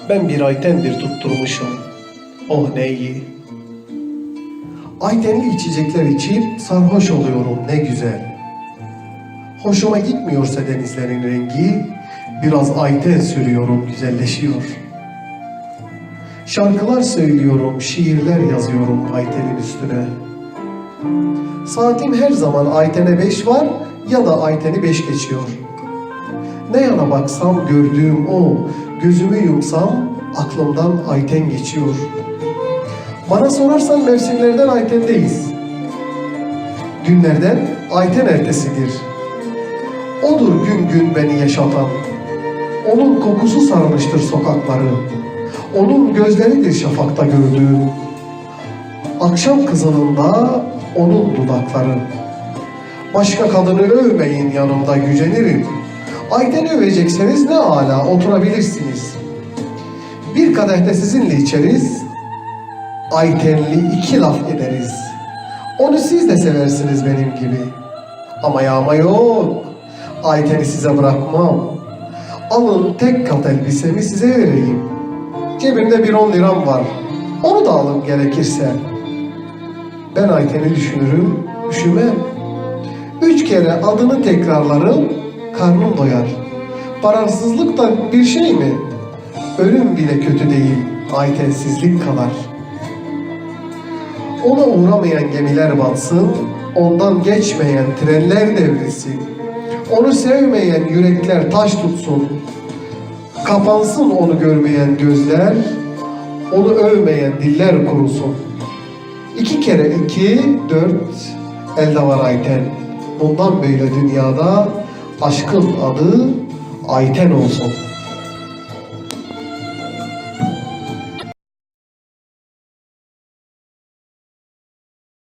Ben bir Ayten'dir tutturmuşum. Oh ne iyi. Aytenli içecekler içip sarhoş oluyorum ne güzel. Hoşuma gitmiyorsa denizlerin rengi, biraz ayten sürüyorum güzelleşiyor. Şarkılar söylüyorum, şiirler yazıyorum Ayten'in üstüne. Saatim her zaman Ayten'e 5 var ya da Ayten'i 5 geçiyor. Ne yana baksam gördüğüm o, gözümü yumsam aklımdan Ayten geçiyor. Bana sorarsan mevsimlerden Ayten'deyiz. Günlerden Ayten ertesidir. Odur gün gün beni yaşatan. Onun kokusu sarmıştır sokakları. Onun gözleridir şafakta gördüğüm. Akşam kızılında onun dudakları. Başka kadını övmeyin yanımda gücenirim. Ayten'i övecekseniz ne ala oturabilirsiniz. Bir kadeh de sizinle içeriz. Aytenli iki laf ederiz. Onu siz de seversiniz benim gibi. Ama yağma yok. Ayten'i size bırakmam. Alın tek kat elbisemi size vereyim. Cebimde bir 10 liram var. Onu da alın gerekirse. Ben Ayten'i düşünürüm, düşünmem. 3 kere adını tekrarlarım, karnım doyar. Parasızlık da bir şey mi? Ölüm bile kötü değil, Aytensizlik kadar. Ona uğramayan gemiler batsın, ondan geçmeyen trenler devrilsin. Onu sevmeyen yürekler taş tutsun. Kapansın onu görmeyen gözler, onu övmeyen diller kurusun. 2 kere 2, 4, elde var Ayten. Bundan böyle dünyada aşkın adı Ayten olsun.